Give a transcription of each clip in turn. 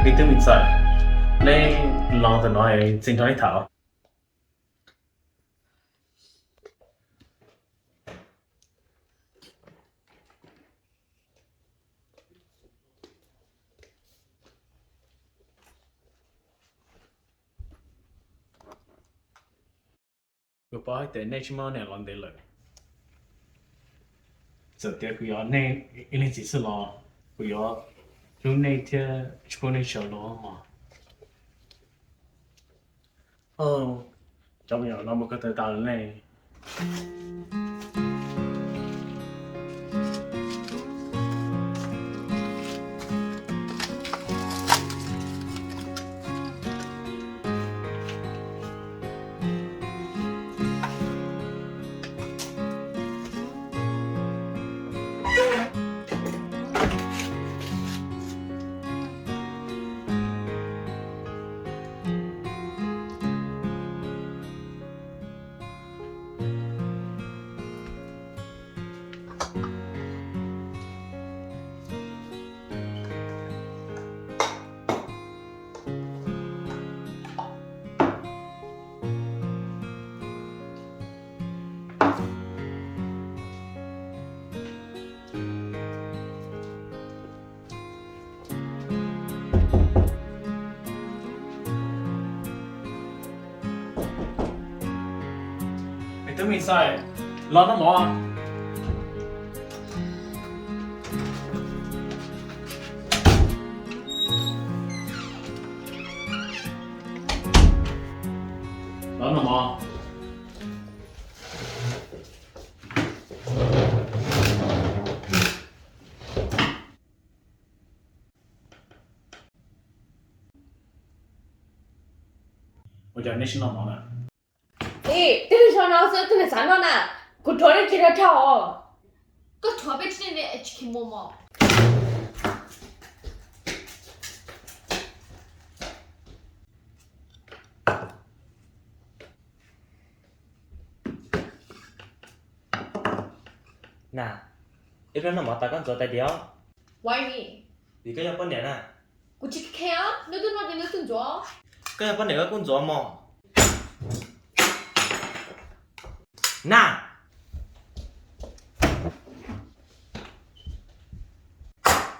Ib tug me ntxhais, neb los ntawm no txiv nrog neb tham. Kuv paub hais tias nej tsis muaj niam los ntev lawm. Txawm tias kuv yog nej ib leeg txiv xwb los kuv yuav hlub nej thiab tsis pub nej tsaug los mog. Cov me nyuam no mus ko taw tas lawm ne. Me tub me ntxhais, los noj mov. Los noj mov. Ua cas nej tsis noj mov na? Ej, twb yog no xwb, twb xav noj na. Kuv rhuav nej tsis rau dhau os. Koj rhuav peb tsis tsis kheev mus mos. Na, ib pliag noj mov tas koj ntxuav tais diav. Why me? Vim koj yog poj niam na. Kuv tsis kheev os, neb twb noj ces neb twb ntxuav. Koj yog poj niam koj kuj ntxuav mos. Na.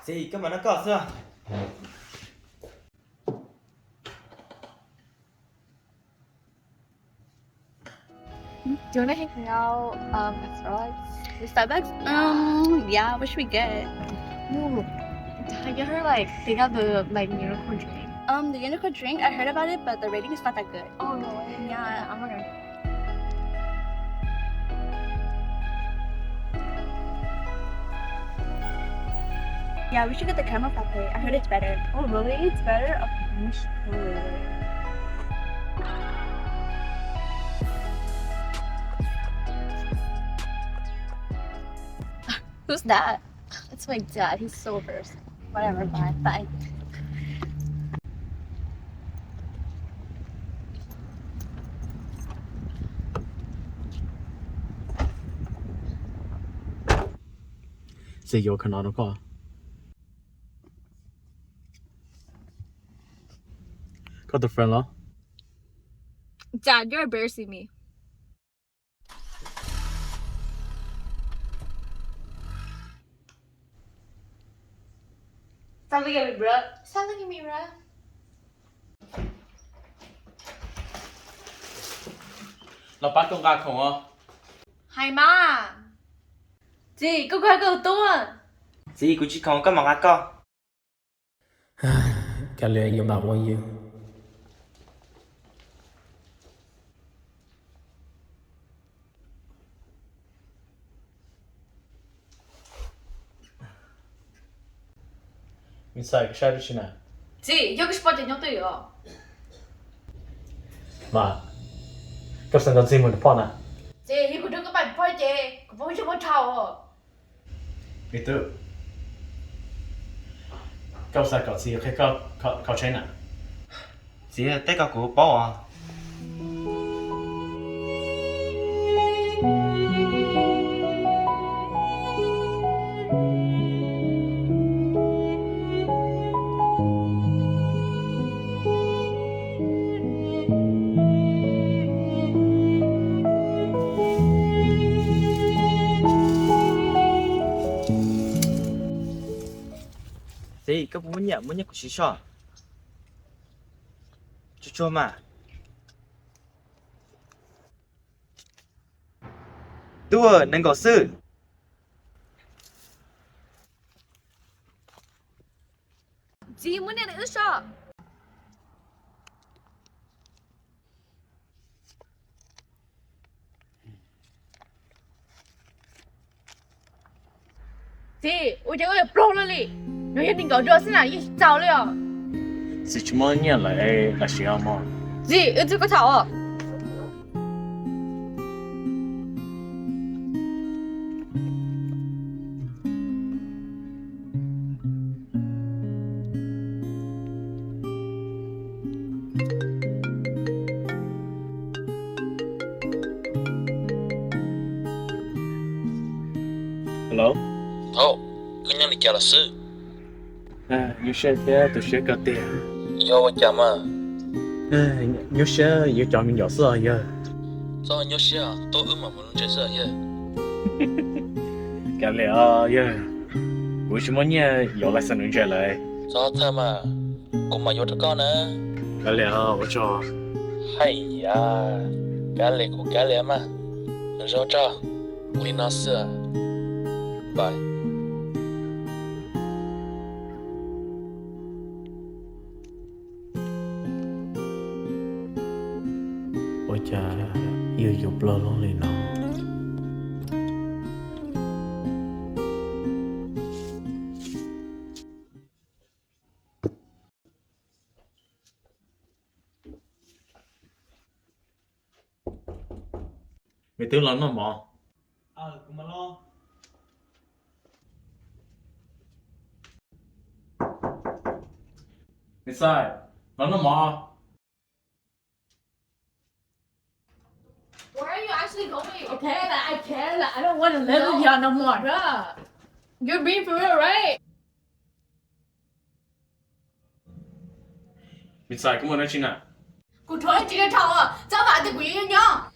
Txiv, koj mam noj koj xwb. Do you want to hang out, um, at Starbucks? The Starbucks? Um, yeah, what should we get? Ooh, have you ever, like, take out the, like, unicorn drink? Um, the unicorn drink, I heard about it, but the rating is not that good. Oh, really? Yeah, I'm wondering. Yeah, we should get the caramel frappe. I heard it's better. Oh, really? It's better? Okay, we should totally get it. Who's that? That's my dad. He's so embarrassing. Whatever, bye. Bye. Txiv yuav kha no rau koj. Koj tus friend los? Dad, you're embarrassing me. Stop looking at me, bro. Stop looking at me, bro. Los pab koj nqa khoom os. Hais mas. Txiv, koj koj koj tus tub. Txiv, kuv tsis khoom, koj mam nqa koj. Kav liam yuav mam ua yus. Me ntxhais, koj saib dab tsi na? Txiv, yog koj tsis pom ces nyob twj ywm. Mas, koj xav nrog txiv mus nrog poj na? Txiv, yog kuv nrog koj pais poj ces kuv pom muaj tsiaj muaj dhau. Me tub, koj xav kom txiv qhia koj khau tsheb na? Txiv, tej ko kuv paub os. Ej, koj puas muaj nyiaj? Muaj nyiaj kuv siv soj. Tsuag tsuag mas. Tub, nees nkaum xwb. Txiv, muaj nyiaj wb soj. Txiv, ua cas koj yuav pluag luaj li? Nws yog nees nkaum dua xwb na, yeej tsis txaus li os. Txiv tsis muaj nyiaj lawm, lam siv os mog. Txiv, wb twb koj thaum os. Hello. Thaum, koj nyob li cas los xwb? Nyuaj siab thiab tu siab kawg tiag. Yog ua cas mas? Nyuaj siab yuav cov me nyuam xwb os yawg. Txhob nyuaj siab, tuaj wb mam mus nuv ntses xwb yawg. Kav liam os yawg, kuv tsis muaj nyiaj yuav lais xas nuv ntses lawm. Txhob txhawj mas, kuv mam yuav rau koj na. Kav liam os, ua tsaug. Hais yam, kav liam kuv kav liam mas. Zoo tso, ua li no xwb. Bye. Ua cas yawg yuav pluag luaj li no? Me tub, los noj mov. Me ntxhais, los noj mov. Where are you actually going? Okay, like, I care, like, I don't want to live with y'all no more. Bruh, you're being for real, right? Me ntxhais, koj muaj dab tsi na? Kuv rhuav tsis dhau, txhob vam tias kuv yuav nyob.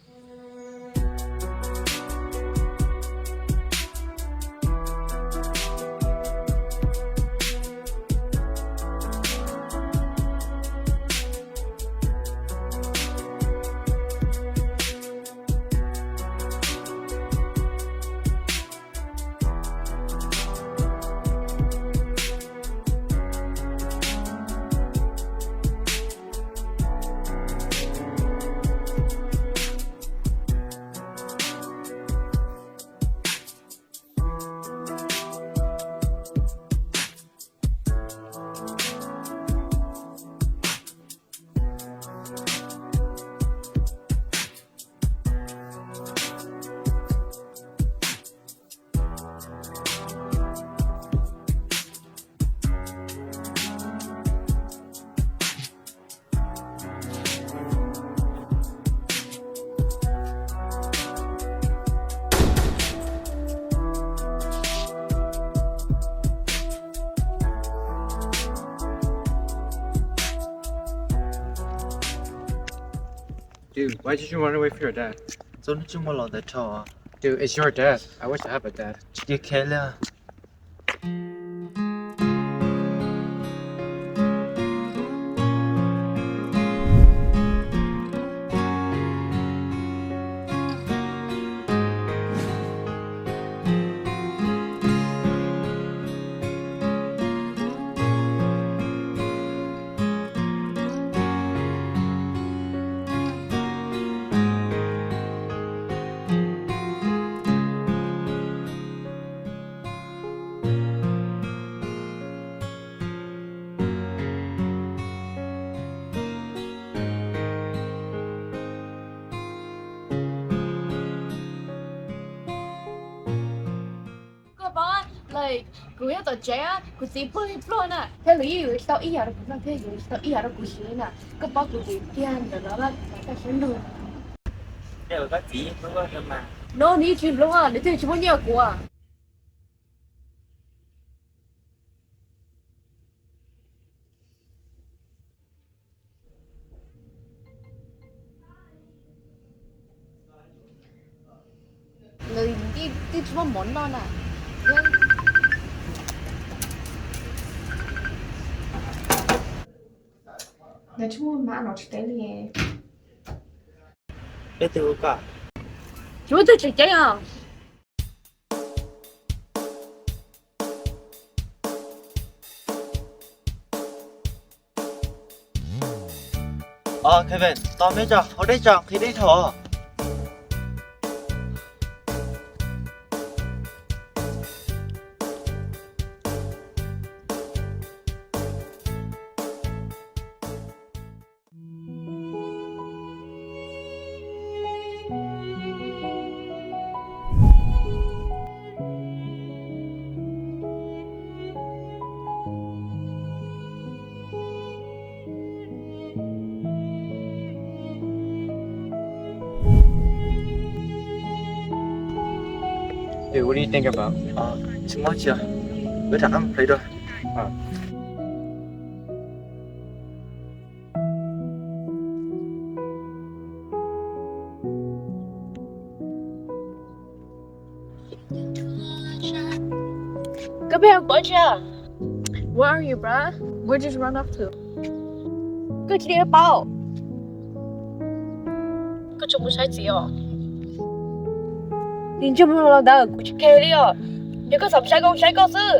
Dude, why did you run away from your dad? Txhob nws tsis muaj los ntawd rau. Dude, it's your dad. I wish I have a dad. Tsis kheev li. Koj paub, like, kuv nyob tom tsev, kuv txiv pluag li pluag na, thiab nws yeej yuav tsis tau ib yam rau kuv noj thiab yuav tsis tau ib yam rau kuv siv li na. Koj paub kuv txiv tiag ntawm no, koj saib nug. No, nws yeej tsis pluag, nws twb tsis muaj nyiaj kuv. Nws twb tsis muaj mov noj na. Thiab, Nws tsis muaj mab no tsis teb li. Peb twg hu koj? Tsis muaj twg tsis teb os. Os, Kevin, tos me tso, hauv dej tso, nqhis dej dhau. Ua li, tsis muaj tsi, wb rov qab mus hlais dua. Koj pheej ua pob tsi? Where are you, bruh? Where did you run off to? Koj tsis tau paub. Koj tseem mus saib txiv os? Nim ntsis mus los ntawd kuv tsis khe li os. Yog koj xav saib koj saib koj xwb.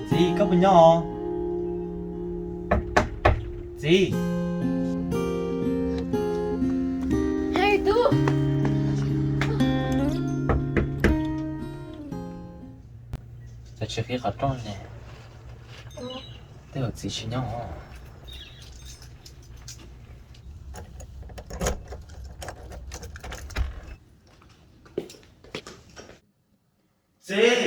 Txiv, koj puas nyob os? Txiv. Cas tsis qhib qhov rooj ne? Tej zaum txiv tsis nyob os. Txiv.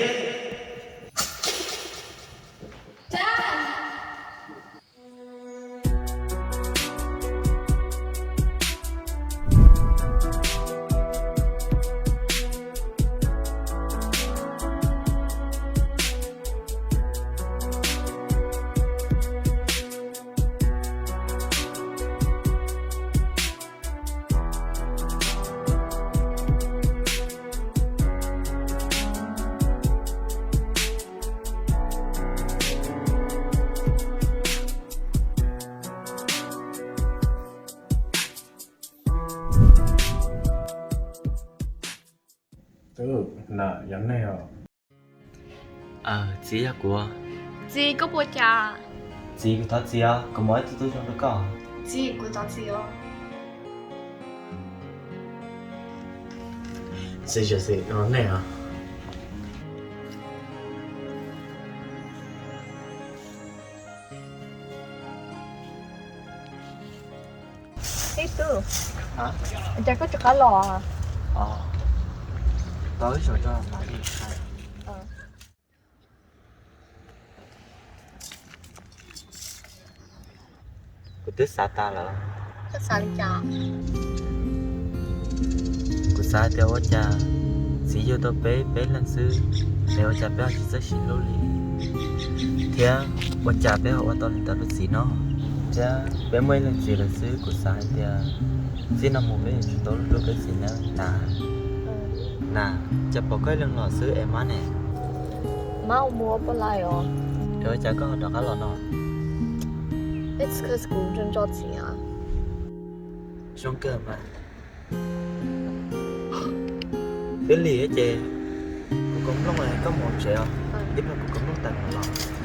Tub, nam yog nej os? Aw, txiv yog kuv. Txiv, koj puas cas? Txiv, kuv thov txiv os, kuv muaj ib tug tub zoo rau koj. Txiv, kuv thov txiv os. Txiv, txiv, nej os. Ib tug, cas koj tsis qab los? Kuv twb xav tas lawm. Kuv xav tias ua cas txiv yug tau peb, peb leeg xwb, es ua cas peb ho tsis txawj sib hlub li, thiab ua cas peb ho ua tau li ntawd rau txiv no, thiab peb muaj ib leeg txiv lawm xwb. Kuv xav hais tias txij no mus peb yuav tsum tau hlub peb txiv nawb. Nas, cas pom koj ib leeg los xwb es mab ne? Mab ua mus ua poj laib os. Es ua cas koj ho rov qab los no? It's cause kuv nco nco txiv. Zoo kawg mas. Twb lig ces kuv Kaus nplooj, koj mus hauv tsev os, ib pliag kuv kaus nplooj tas kuv mam los.